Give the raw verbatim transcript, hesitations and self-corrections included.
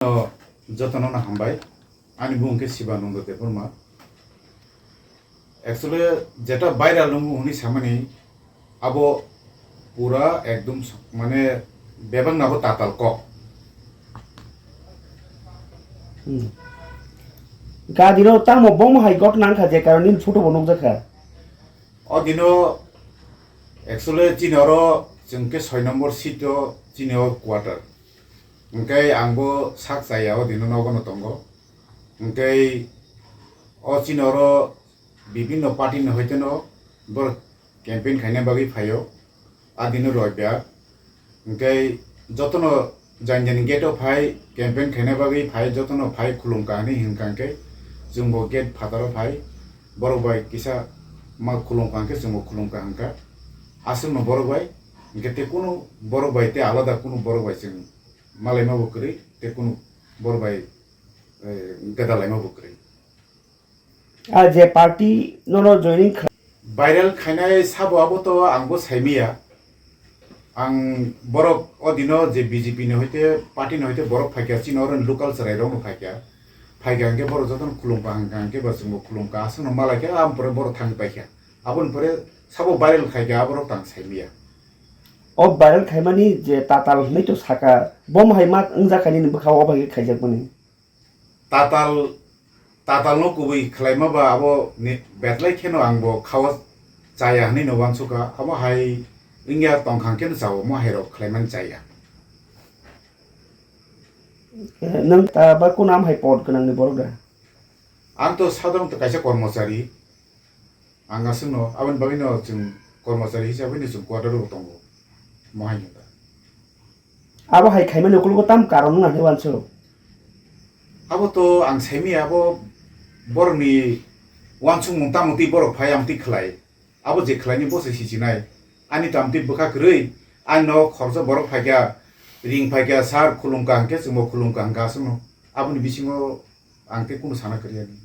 O, jotono no hambai. Ani bumung khe Sibananda Debbarma. Actually, jeta viral nungo hwnwi samani, abo pura ekdom s-, mane, bebak nabo tatal kok. Hmm. Gadino tamo bom hai gok nang kha, je karon nini photo bo nukjak kha. O dino actually chini oro chwng khe soi number seat o chini o quarter. Hwnkhe ang bo sak chaya o dino nogo no tongo. Hwnkhe o chini oro bibinno party ni hoiteno borok campaign khaina bagwi phaio. A dino roibya. Hwnkhe jotono jani jani gate o phai campaign khaina bagwi phai jotono phai khulumkha hinwi hinkha hwnkhe chwngbo gate phataro phai borok bai kisa ma khulumkha hwnkhe chwngbo khulumkha hwnkha. Aswkno borok bai hwnkhe tei kunu borok bai tei alada kunu borok bai chwng malaima bo kwrwi tei kunu borok bai, eh, gwdalaima bo kwrwi. A je party nono joining kha- Viral khainai sabo abo to ang bo saimiya. Ang borok o dino je B J P ni hoite party ni hoite borok phaikya chini oro local chwrai rok no phaikya. Phaikya hwnkhe borok jotono khulumkha hwnkha hwnkhe bo chwngbo khulumkha aswkno malaikha aboni pore borok thangwi paikha. Aboni pore sabo viral khaikha aborok tang saimiya. O viral khaimani je tatal hwnwi to saka, bom hai ma wngjakha nini bwkhao o bai khe khaijakmani. Tatal, tatalno kubui khlaima ba abo ni betlai kheno ang bo khao chaya hwnwi no uansukha. Abo hai wngya tongkha hwnkhe no chao, mo hai rok khlaimani chaya. Nwng ta ba kunam hai pod gwnangni borok da? Ang to sadharanoto kaisa kormochari. Ang aswkno, aboni bagwino chwng kormochari hisabwino chwng quarter o tongo. Mo hai hwnda. Abo hai khaimani ukologo tam karon wng nang uansuk? Abo to ang saimiya, abo borokni uansukmung tamo twi borok phai amtwi khlai. Abo je khlaini bo se sichinai. Ani tamtwi bwkha kwrwi, ani no khoroksa borok phaikha, ring phaikha, sir khulumkha hwnkhe chwngbo khulumkha hwnkha aswkno. Aboni bisingo ang tei kunu sana kwrwiyani.